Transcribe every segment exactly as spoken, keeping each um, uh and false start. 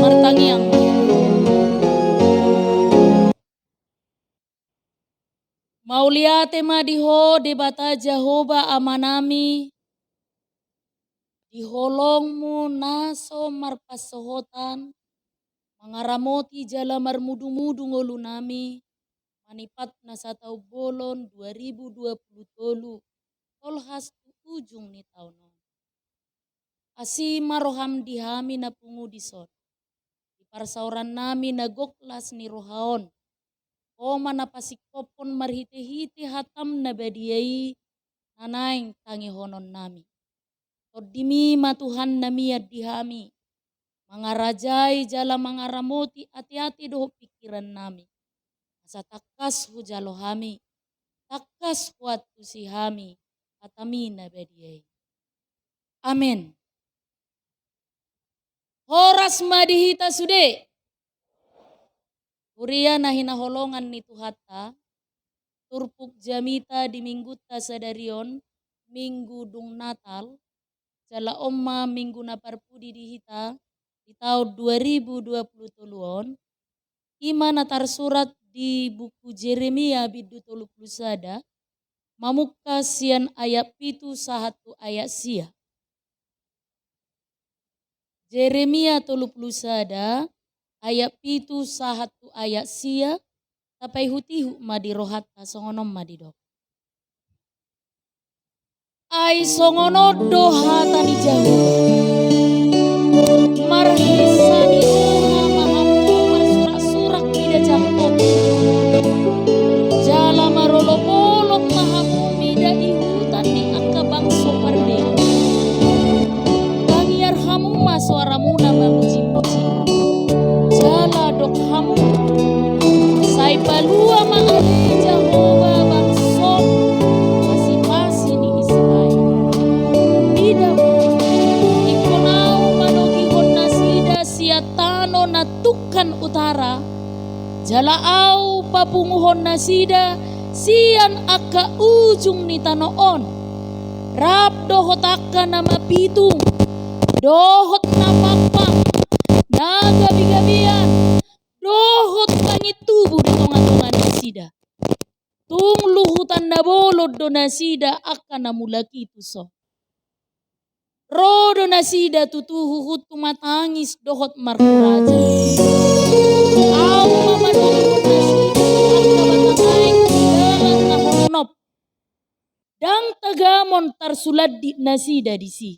Martangiang. Mauliate ma di Ho Debata Jahowa Amanami, di holong-Mu na so marpansohotan, mangaramoti jala marmudumudu ngolunami, manipat na sataon bolon dua ribu dua pulu tolu, tolhas tu ujung ni taon on. Asi ma roham di hami na pungu dison, di parsaorannami na gok las ni roha on. Ho ma na pasingkophon marhitehite hataM na badia i na naeng tangihononnami. TondiMi ma Tuhan na mian di hami, mangarajai jala mangaramoti ateate dohot pingkirannami. Asa tangkas hujalo hami, tangkas huantusi hami hataMi na badia i. Amen. Horas ma di hita sude. Huria na hinaholongan ni Tuhanta, turpuk jamita di minggunta sadari on, minggu dung Natal, jala on ma minggu na parpudi di hita di taon dua ribu dua pulu tolu on, i ma na tarsurat di buku Jeremia bindu tolu pulu sada, mamungka sian ayat pitu sahat tu ayat sia. Jeremia tolu pulu sada, ayat pitu sahat tu ayat sia, tapaihutihut ma di rohanta, songon on ma didok. Ai songon on do hata ni Jahowa: Marhisa ni roha ma hamu marsuraksurak mida Jakob, jala marolopolop ma hamu mida ihutan ni angka bangso parbegu. Tangiar hamu ma soaramuna mamujimuji, jala dok hamu: Sai palua ma ale Jahowa bangsoM, pasipasi ni Israel. Ida ma, ingkon Ahu manogihon nasida sian tano na tungkan utara, jala Ahu papunguhon nasida sian angka ujung ni tano on, rap dohot angka na mapitung, dohot na pangpang, na gabegabean, dohot langit tubu di tongatonga nasida. Tung luhutan na bolon do nasida angka na mulak i tuson. Ro do nasida tutu huhut tumatangis dohot marhuraja. Ahu ma manogihon nasida tu angka batang aek di dalan na hornop. Ndang tagamon tarsulandit nasida disi.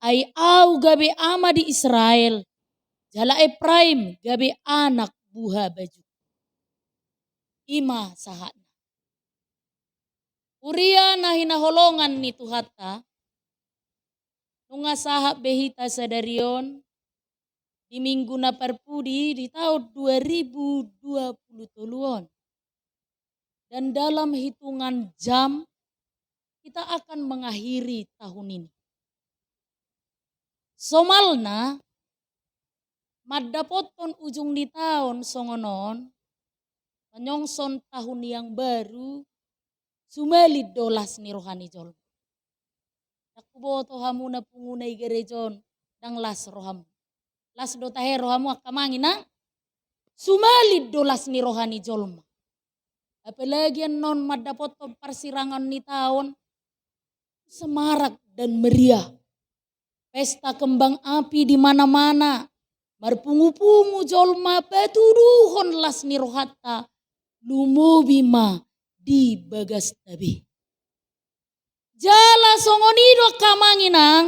Ai Ahu gabe ama di Israel, jala Epraim gabe anak buhabaju. I ma sahatna. Huria na hinaholongan ni Tuhanta, nunga sahat be hita sadari on di minggu na parpudi di taon dua ribu dua pulu tolu on. Dan dalam hitungan jam, kita akan mengakhiri tahun ini. Somalna, mandapothon ujung ni taon songon on, menyongsong tahun yang baru, sumalin do las ni roha ni jolma. Ndang huboto hamu na pungu na i gareja on, ndang las rohamu. Las do tahe rohamu angka amang inang? Sumalin do las ni roha ni jolma. Apalagi annon mandapothon parsirangan ni taon, semarak dan meriah. Pesta kembang api di mana-mana, marpungupungu jolma patuduhon las ni rohanta, lumobi ma di bagasta be. Jala songon i do angka amang inang,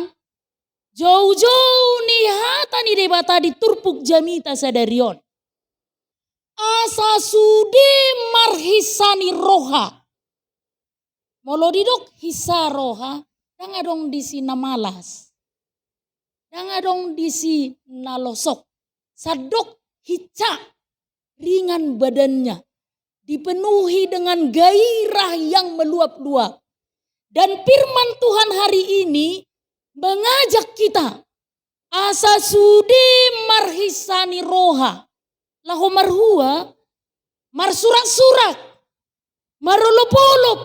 joujou ni hata ni Debata di turpuk jamita sadari on. Asa sude marhinsa ni roha. Molo didok hinsa roha, ndang adong disi na malas. Ndang adong disi na losok. Sandok hinsa, ringan badannya, dipenuhi dengan gairah yang meluap-luap. Dan firman Tuhan hari ini mengajak kita asa sude marhinsa ni roha, laho marhua, marsuraksurak, marolopolop,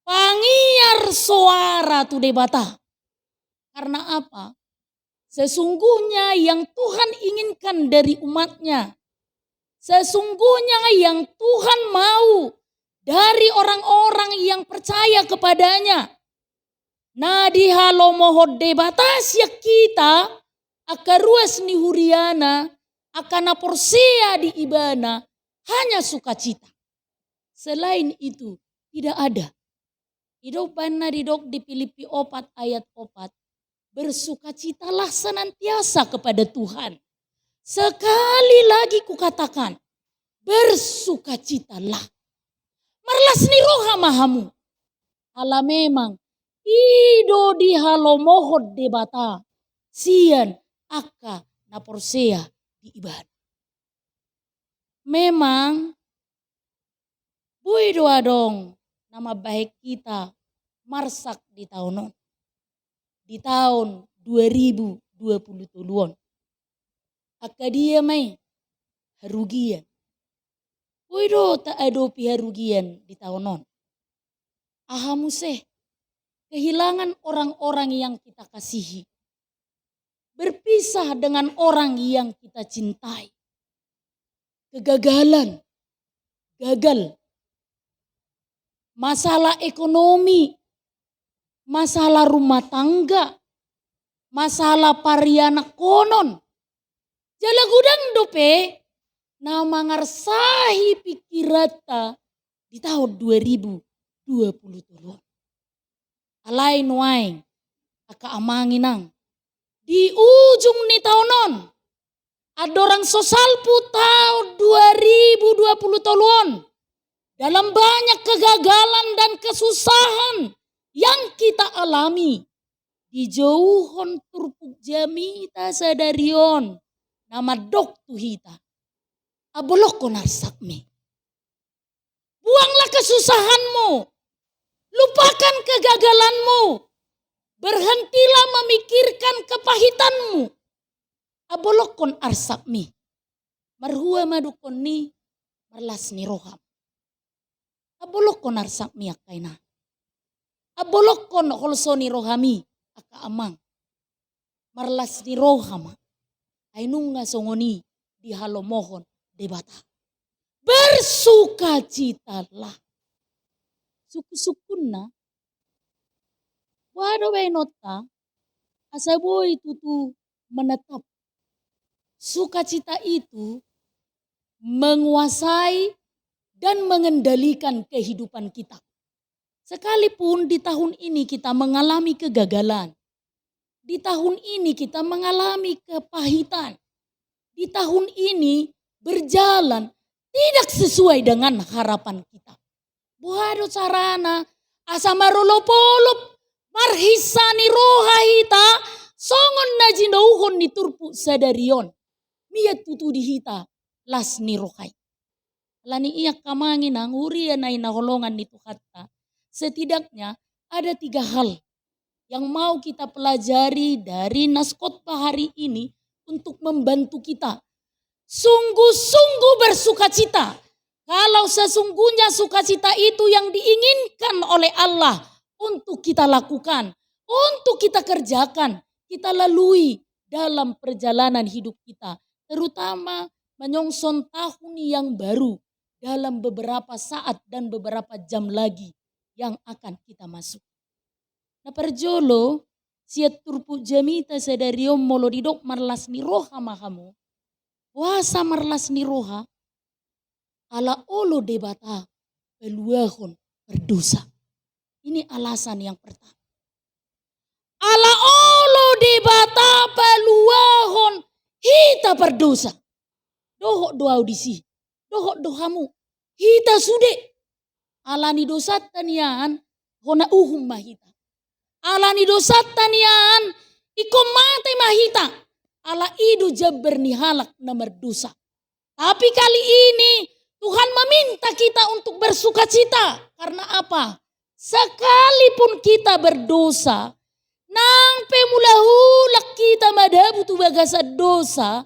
pangiar soara tu Debata. Karena apa? Sesungguhnya yang Tuhan inginkan dari umat-Nya, sesungguhnya yang Tuhan mau dari orang-orang yang percaya kepada-Nya, na dihalomohon Debata sian hita, angka ruas ni huria-Na, angka na porsea di Ibana, hanya sukacita. Selain itu, tidak ada. I do umbahen na didok di Pilippi opat ayat opat, "Bersukacitalah senantiasa kepada Tuhan." Sekali lagi kukatakan, bersukacitalah. Marlas ni roha ma hamu. Ala memang i do dihalomohon Debata sian angka na porsea di Ibana. Memang boi do adong na mambahen hita marsak di taon on, di taon dua ribu dua puluh tolu on. Angka dia ma i? Harugian. Boi do taadopi harugian di taon on. Aha muse? Kehilangan orang-orang yang kita kasihi. Berpisah dengan orang yang kita cintai. Kegagalan, gagal. Masalah ekonomi, masalah rumah tangga, masalah parianakhonon. Jala godang dope na mangarsahi pingkiranta di taon dua ribu dua puluh tolu on. Alai nuaeng, angka amang inang, di ujung ni taon on, andorang so salpu taon dua ribu dua puluh tolu on, dalam banyak kegagalan dan kesusahan yang kita alami, dijouhon turpuk jamita sadari on na mandok tu hita: Ambolongkon arsakmi. Buanglah kesusahanmu. Lupakan kegagalanmu. Berhentilah memikirkan kepahitanmu. Ambolongkon arsakmi. Marhua ma dungkon ni marlas ni roham? Ambolongkon arsakmi, angka inang. Ambolongkon holso ni rohami, angka amang. Marlas ni roha ma. Ai nunga songon i dihalomohon Debata. Bersukacitalah. Sungkun-sungkunna, boha do baenonta asa boi tutu menetap sukacita itu menguasai dan mengendalikan kehidupan kita? Sekalipun di tahun ini kita mengalami kegagalan, di tahun ini kita mengalami kepahitan, di tahun ini berjalan tidak sesuai dengan harapan kita, boha do carana asa marolop-olop marhisa ni roha hita songon na jinouhon ni turpuk sadari on? Mian tutu di hita las ni roha i. Alani i, angka amang inang, huria na hinaholongan ni Tuhanta, setidaknya ada tiga hal yang mau kita pelajari dari nas khotbah hari ini untuk membantu kita sungguh-sungguh bersukacita. Kalau sesungguhnya sukacita itu yang diinginkan oleh Allah untuk kita lakukan, untuk kita kerjakan, kita lalui dalam perjalanan hidup kita, terutama menyongsong tahun yang baru dalam beberapa saat dan beberapa jam lagi yang akan kita masuk. Na parjolo, sian turpuk jamita sadari on molo didok marlas ni roha ma hamu, boasa marlas ni roha? Ala olo Debata paluahon pardosa. Ini alasan yang pertama. Ala olo Debata paluahon hita pardosa. Dohot do ahu disi, dohot do hamu, hita sude. Ala ni dosanta nian hona uhum ma hita. Ala ni dosanta nian ingkon mate ma hita. Ala i do jambar ni halak na mardosa. Tapi kali ini Tuhan meminta kita untuk bersukacita. Karena apa? Sekalipun kita berdosa, nang pe mulak-ulak kita madabu tu bagasan dosa,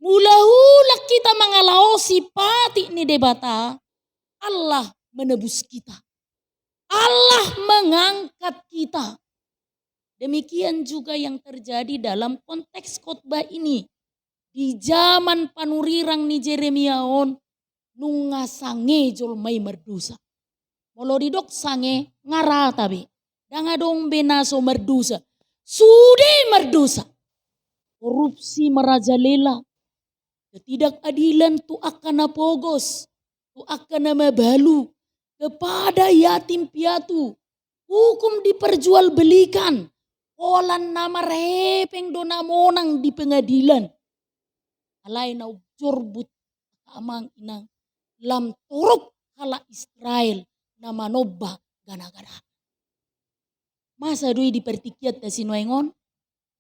mulak-ulak kita mangalaosi patik ni Debata, Allah menebus kita. Allah mengangkat kita. Demikian juga yang terjadi dalam konteks khotbah ini. Di zaman panurirang ni Jeremia on, nunga sange jolma i mardosa. Molo didok sange, nga rata be. Ndang adong be na so mardosa. Sude mardosa. Korupsi merajalela. Ketidakadilan tu angka na pogos, tu angka na mabalu, kepada yatim piatu. Hukum diperjualbelikan. Holan na marhepeng do na monang di pengadilan. Alai na umjorbut, angka amang inang, lam torop halak Israel na manomba ganagana. Masa do i di partingkianta sinuaeng on?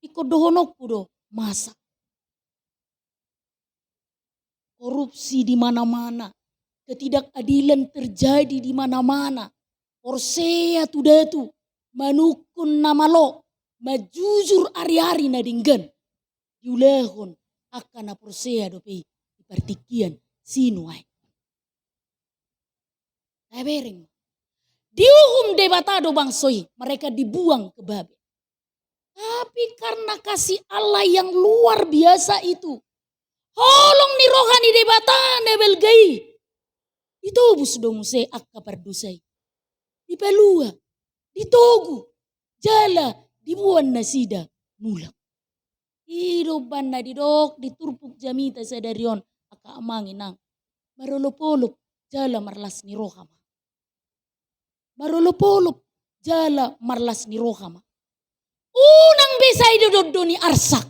Ingkon dohononku do, masa. Korupsi di mana-mana, ketidakadilan terjadi di mana-mana. Porsea tu datu, manungkun na malo, manjujur ari-ari na denggan. Diulahon angka na porsea dope i di partingkian sinuaeng. Tabereng. Diuhum Debata do bangso i, mereka dibuang ke Babel. Tapi karena kasih Allah yang luar biasa itu, holong ni roha ni Debata na balga i, ditobus do muse angka pardosa i. Dipalua, ditogu, jala diboan nasida mulak. I do umbahen na didok di turpuk jamita sadari on, angka amang inang. Marolopolop jala marlas ni roha ma. Marolopolop jala marlas ni roha ma. Unang be sai didondoni arsak.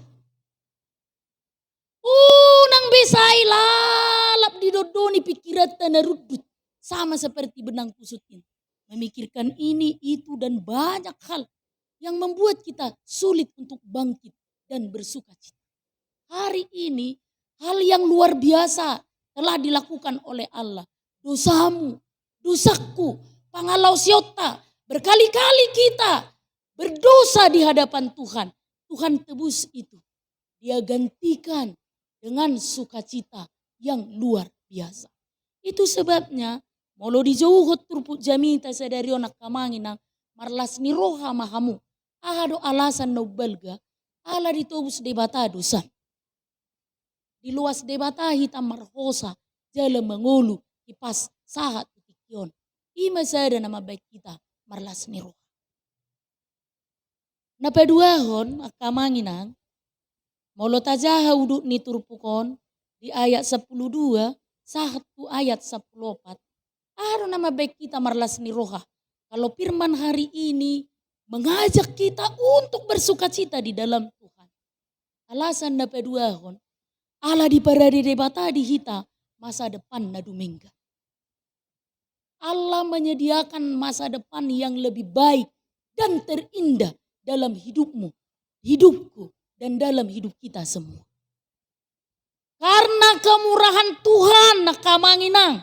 Unang be sai lalap didondoni pingkiranta na rundut, sama seperti benang kusut ini. Memikirkan ini, itu, dan banyak hal yang membuat kita sulit untuk bangkit dan bersukacita. Hari ini, hal yang luar biasa telah dilakukan oleh Allah. Dosamu, dosaku, pangalaosionta, berkali-kali kita berdosa di hadapan Tuhan. Tuhan tebus itu. Dia gantikan dengan sukacita yang luar biasa. Itu sebabnya, molo dijouhon turpuk jamita sadari on, angka amang inang, marlas ni roha ma hamu. Aha do alasan na umbalga? Ala ditobus Debata dosa. Diloas Debata hita marhosa jala mangolu, hipas sahat tu tingki on. I ma sada na mambahen hita marlas ni roha. Na paduahon, angka amang inang, molo tajaha udut ni turpuk on, di ayat sampulu dua sahat tu ayat sampulu opat, aha do na mambahen hita marlas ni roha? Kalau firman hari ini mengajak kita untuk bersukacita di dalam Tuhan. Alasan na paduahon, ala diparade Debata di hita masa depan na dumenggan. Allah menyediakan masa depan yang lebih baik dan terindah dalam hidupmu, hidupku, dan dalam hidup kita semua. Karena kemurahan Tuhan, angka amang inang,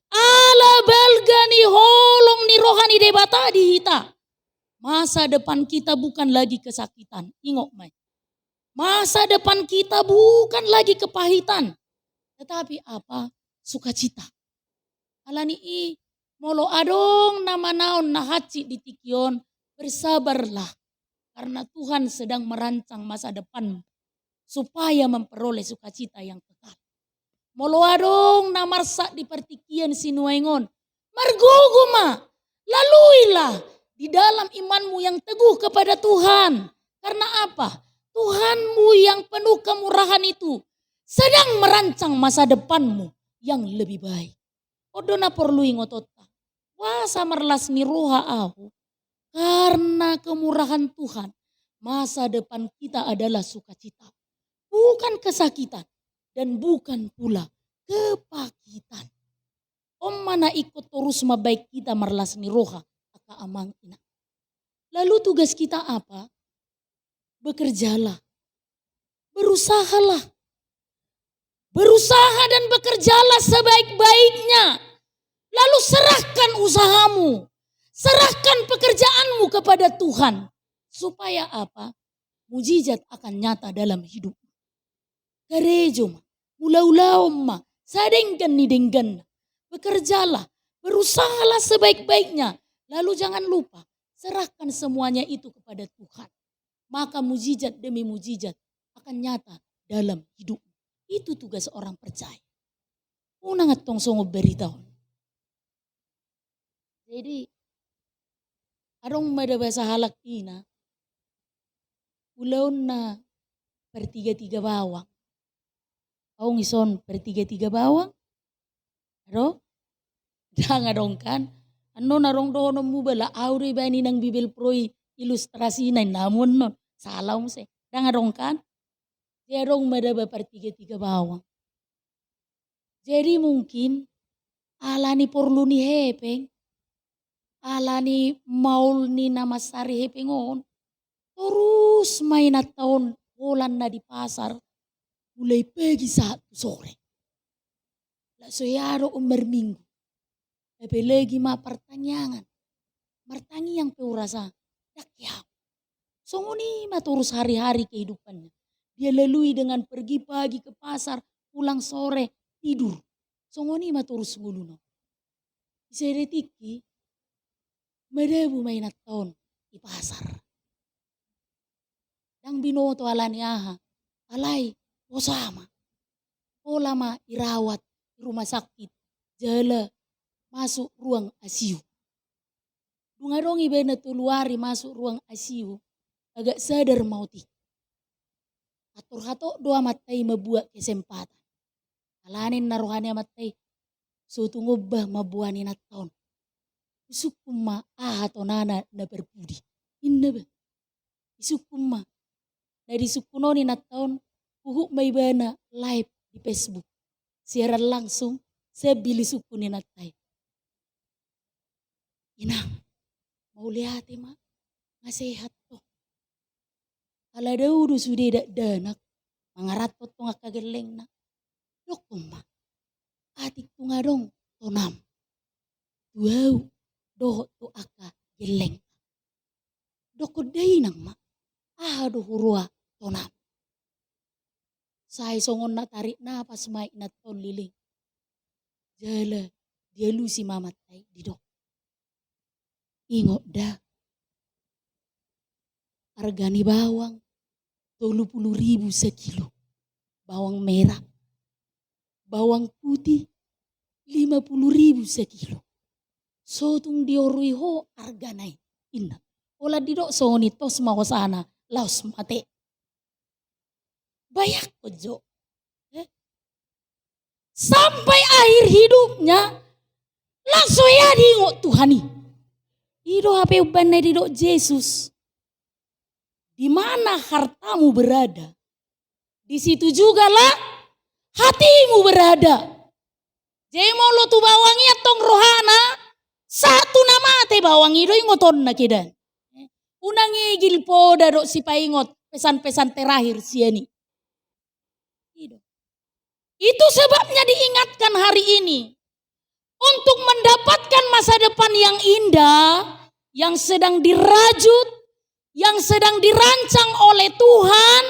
ala balga ni holong ni roha ni Debata di hita, masa depan kita bukan lagi kesakitan. Ingot ma i. Masa depan kita bukan lagi kepahitan, tetapi apa? Sukacita. Alani i, molo adong na manaon na hansit di tingki on, bersabarlah, karena Tuhan sedang merancang masa depan supaya memperoleh sukacita yang kekal. Molo adong na marsak di partingkian sinuaeng on, margogo ma, laluilah di dalam imanmu yang teguh kepada Tuhan. Karena apa? Tuhanmu yang penuh kemurahan itu sedang merancang masa depanmu yang lebih baik. On do na porlu ingotonta. Boasa marlas ni roha ahu? Karena kemurahan Tuhan, masa depan kita adalah sukacita, bukan kesakitan, dan bukan pula kepahitan. On ma na ingkon torus mambahen hita marlas ni roha, angka amang inang. Lalu tugas kita apa? Bekerjalah. Berusahalah. Berusaha dan bekerjalah sebaik-baiknya. Lalu serahkan usahamu. Serahkan pekerjaanmu kepada Tuhan. Supaya apa? Mujizat akan nyata dalam hidup. Karejo ma, mulaulaon ma, sadenggan ni dengganna. Bekerjalah, berusahalah sebaik-baiknya. Lalu jangan lupa, serahkan semuanya itu kepada Tuhan. maka mujizat demi mujizat akan nyata dalam hidupmu. Itu tugas orang percaya. Unang antong songon barita on. Jadi, adong ma da ba sahalak ina, ulaonna partiga-tiga bawang. Adong ison partiga-tiga bawang? Adong? Ndang adong kan? Annon adong dohononmu ba, ala au do ibaen inang Bibelvrouw i ilustrasina, inna hamu annon. Sala muse. Ndang adong kan? Jadi adong ma da ba partiga-tiga bawang. Jadi mungkin ala ni porlu ni hepeng, ala ni maol ni na mansari hepeng on, torus ma inanta on holan na di pasar, mulai pagi sahat tu sore. Laos so hea do on marminggu. Apalagi ma partangiangan. Martangiang pe urasa, ndang hea. Songon i ma torus hari-hari kehidupannya. Dia lalui dengan pergi pagi ke pasar, pulang sore, tidur. Songon i ma torus ngoluna. Di sada tingki, madabu ma inanta on di pasar. Ndang binoto ala ni aha, alai posa ma. Pola ma irawat di rumah sakit, jala masuk ruang ICU. Dung adong ibana tolu ari masuk ruang ICU, agak sadar ma otik. Atur hatop do amanta i mambuat kesempatan. Alani na roha ni amanta i, so tung ombar mamboan inanta on. Husungkun ma aha tonana na parpudi. Inna ba. Disungkun ma. Na disungkun on inanta on, huhut ma ibana live di Facebook. Siaran langsung, sambil disungkun inanta i. Inang, mauliate ma, nga sehat ho. Ala dao do sude dakdanak, mangaranto tong angka gellengna. Dokkon ma, atik tung adong tonam. Tu au, dohot tu angka gelleng. Dokkon da inang ma, aha do huroa tonam. Sai songon na tarik napas ma inanta on leleng. Jala dialusi ma amanta i didok. Ingot da. Arga ni bawang tolu pulu ribu sakilo. Bawang merah. Bawang putih lima pulu ribu sakilo. So tung diorui ho argana i, inna. Holan didok songon i tos ma hosana, laos mate. Bayangkon jo. Eh? Sampai akhir hidupnya, laos so hea diingot Tuhan i. I do hape umbahen na didok Jesus. Di mana hartamu berada, di situ jugalah hatimu berada. Jadi molo tu bawang i antong rohana, sahat tu na mate bawang i do ingotonna kedan. Unang igil poda dohot sipaingot pesan-pesan terakhir sian i. I do. Itu sebabnya diingatkan hari ini. Untuk mendapatkan masa depan yang indah, yang sedang dirajut, yang sedang dirancang oleh Tuhan,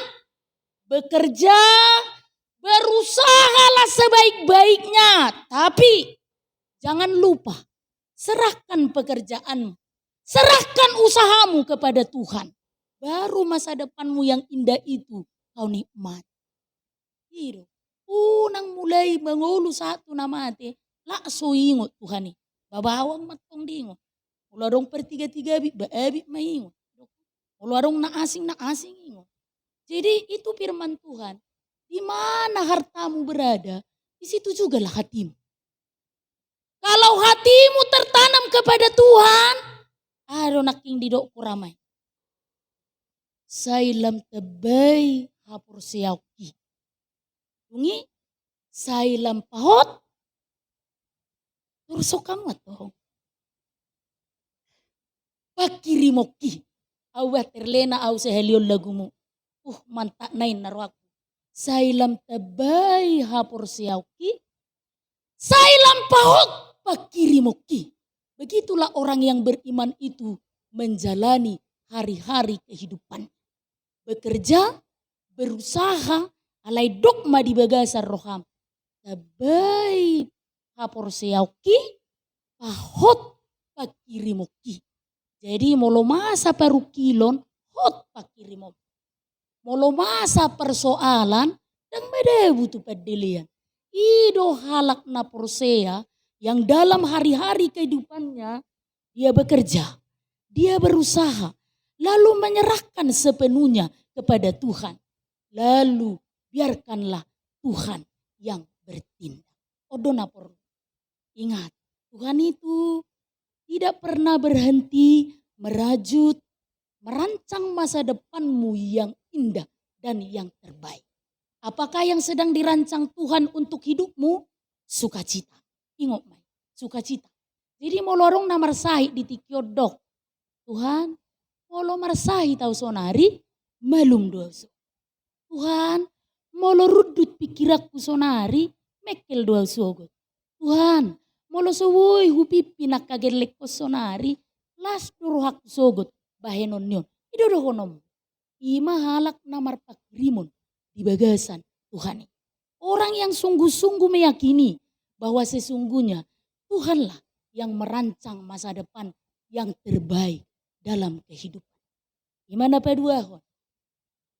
bekerja, berusahalah sebaik-baiknya. Tapi, jangan lupa, serahkan pekerjaanmu, serahkan usahamu kepada Tuhan. Baru masa depanmu yang indah itu kau nikmati. I do. Unang mulai mangolu sahat tu na mate, laos so ingot Tuhan i. Ba bawang ma antong diingot. Molo adong partiga-tiga abit, ba abit ma ingot. Molo adong na asing, na asing ingot. Jadi itu firman Tuhan. Di mana hartamu berada, di situ jugalah hatimu. Kalau hatimu tertanam kepada Tuhan, aha do nangkin didok hurang ma i. Sai lam tambai haporseaonki. Dung i, sai lam pahot. Torus so hamu antong. Pangkirimonki. Au bah terlena au sahali on lagumu. Uh, mantap na inna rohangku. Sai lam tambai haporseaonki. Sai lam pahot pangkirimonki. Begitulah orang yang beriman itu menjalani hari-hari kehidupan. Bekerja, berusaha, alai dok ma di bagasan roham. Tambai haporseaonki, pahot pangkirimonki. Jadi molo masa parungkilon, hot pangkirimon. Molo masa persoalan, ndang madabu tu pandelean. I do halak na porsea yang dalam hari-hari kehidupannya, dia bekerja, dia berusaha, lalu menyerahkan sepenuhnya kepada Tuhan. Lalu biarkanlah Tuhan yang bertindak. On do na porlu. Ingat, Tuhan itu tidak pernah berhenti merajut, merancang masa depanmu yang indah dan yang terbaik. Apakah yang sedang dirancang Tuhan untuk hidupmu? Sukacita. Ingot ma i, sukacita. Jadi molo adong na marsahit di tingki on, dok, Tuhan, molo marsahit ahu sonari, malum do ahu so. Tuhan, molo rundut pingkiranku sonari, mengkel do ahu sogot. Tuhan, molo so boi hupimpin angka gellengkon sonari, las do rohangku sogot bahenon ni on. I do dohononmu. I ma halak na marpangkirimon di bagasan Tuhan i. Orang yang sungguh-sungguh meyakini bahwa sesungguhnya Tuhanlah yang merancang masa depan yang terbaik dalam kehidupan. I ma na paduahon.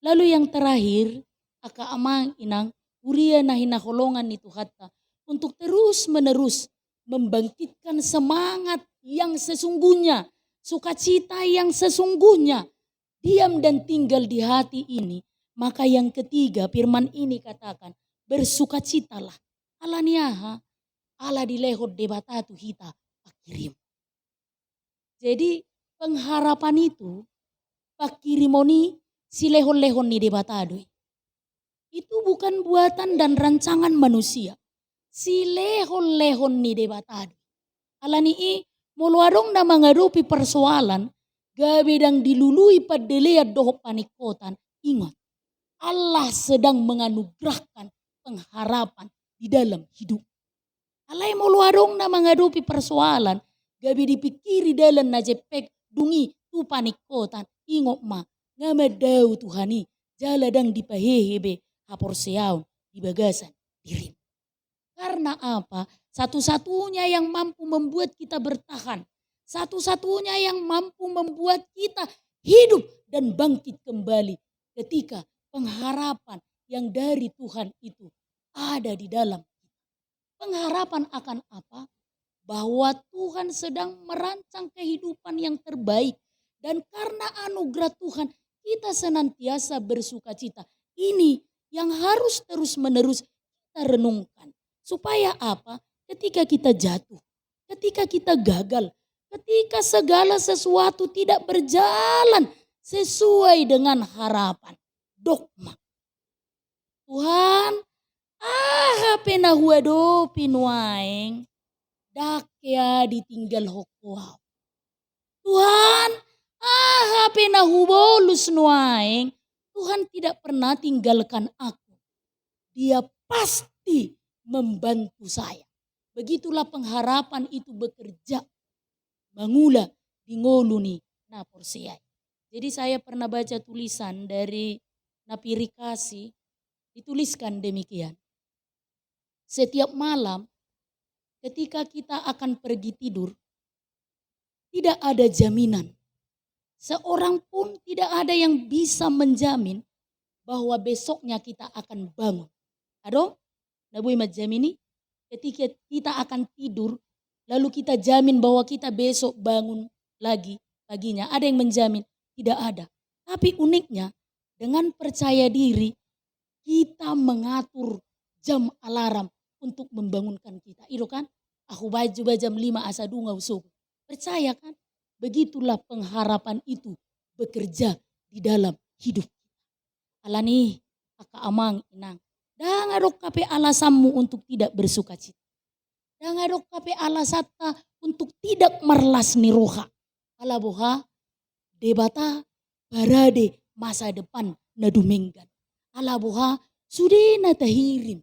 Lalu yang terakhir, angka amang inang, huria na hinaholongan ni Tuhanta, untuk terus-menerus membangkitkan semangat yang sesungguhnya, sukacita yang sesungguhnya, diam dan tinggal di hati ini. Maka yang ketiga, firman ini katakan, bersukacitalah. Ala ni aha? Ala dilehon Debata tu hita pangkirimon. Jadi pengharapan itu, pangkirimon i, silehon-lehon ni Debata do i. Itu bukan buatan dan rancangan manusia. Silehon-lehon ni Debata do i. Ala ni i, molo adong na mangadopi persoalan, gabe ndang dilului pandelean dohot paningkotan, ingot, Allah sedang menganugerahkan pengharapan di dalam hidup. Alai molo adong na mangadopi persoalan, gabe dipingkiri dalan na jempek, dung i tu paningkotan, ingot ma, nga mandao Tuhan i, jala ndang dipahehe be haporseaon di bagasan dirim. Karena apa? Satu-satunya yang mampu membuat kita bertahan, satu-satunya yang mampu membuat kita hidup dan bangkit kembali ketika pengharapan yang dari Tuhan itu ada di dalam kita. Pengharapan akan apa? Bahwa Tuhan sedang merancang kehidupan yang terbaik. Dan karena anugerah Tuhan, kita senantiasa bersukacita. Ini yang harus terus-menerus kita renungkan. Supaya apa? Ketika kita jatuh, ketika kita gagal, ketika segala sesuatu tidak berjalan sesuai dengan harapan, dok ma, Tuhan, aha pe na huadopi nuaeng, ndang hea ditinggalhon Ho ahu. Tuhan, aha pe na hubolus nuaeng, Tuhan tidak pernah tinggalkan aku. Dia pasti membantu saya. Begitulah pengharapan itu bekerja, mangula di ngolu ni na porsea i. Jadi saya pernah baca tulisan dari na pirikasi, dituliskan demikian. Setiap malam ketika kita akan pergi tidur, tidak ada jaminan. Seorang pun tidak ada yang bisa menjamin bahwa besoknya kita akan bangun. Adong na boi manjamin i? Ketika kita akan tidur, lalu kita jamin bahwa kita besok bangun lagi paginya. Ada yang menjamin? Tidak ada. Tapi uniknya, dengan percaya diri, kita mengatur jam alarm untuk membangunkan kita. I do kan? Ahu baen jo ba jam lima asa dung ahu sogot. Percaya kan? Begitulah pengharapan itu bekerja di dalam hidup kita. Ala ni i, angka amang inang, ndang adong hape alasanmu untuk tidak bersukacita. Ndang adong hape alasanta untuk tidak marlas ni roha. Ala boha? Debata parade masa depan na dumenggan. Ala boha? Sude na tahirim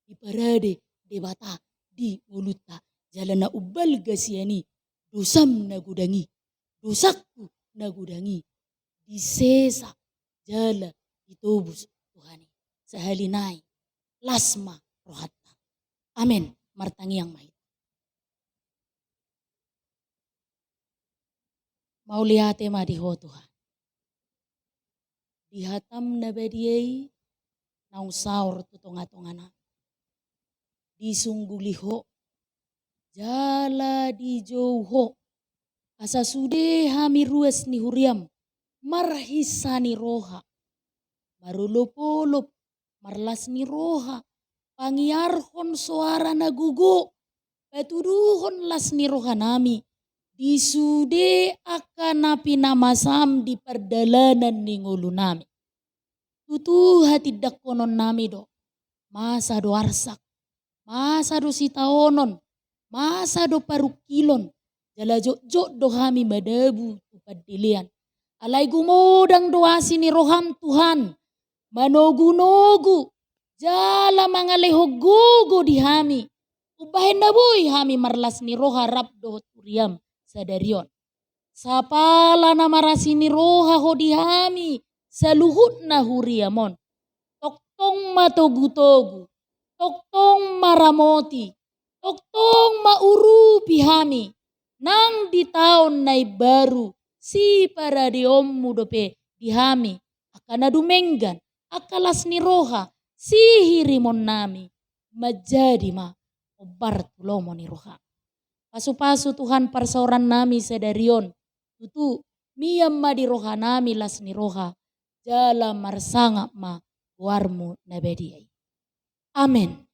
diparade Debata di ngolunta. Jala na umbalga sian i, dosam na godang i, dosangku na godang i disesa jala ditobus Tuhan i. Sahali nai, las ma rohanta. Amen. Martangiang ma hita. Mauliate ma di Ho Tuhan. Di hatam na badia i naung saor tu tonga-tonga nami. Disungguli ho, jala dijou ho, asa sude hami ruas ni huriam, marhinsa ni roha, marolop-olop, marlas ni roha, pangiarhon soara na gogo, patuduhon las ni roha nami, di sude angka na pinamasam di pardalanan ni ngolu nami. Tutu hatindangkonon nami do, masa do arsak, masa do sitaonon, masa do parungkilon, jala jotjot do hami madabu tu pandelean. Alai gumodang do asi ni roham Tuhan, manogu-nogu, jala mangalehon gogo di hami. Umbahen na boi hami marlas ni roha rap dohot huriam sadari on. Sapala na marasi ni roha ho di hami, saluhutna huriam on. Tongtong ma togu-togu, tongtong ma ramoti, tongtong ma urupi hami, nang di taon na imbaru, siparadeonmu dope di hami, angka na dumenggan, angka las ni roha, sihirimon nami, manjadi ma hombar tu lomo ni roha. Pasu-pasu Tuhan parsaoran nami sadari on, tutu, mian ma di roha nami las ni roha, jala marsangap ma goarmu na badia i. Amen.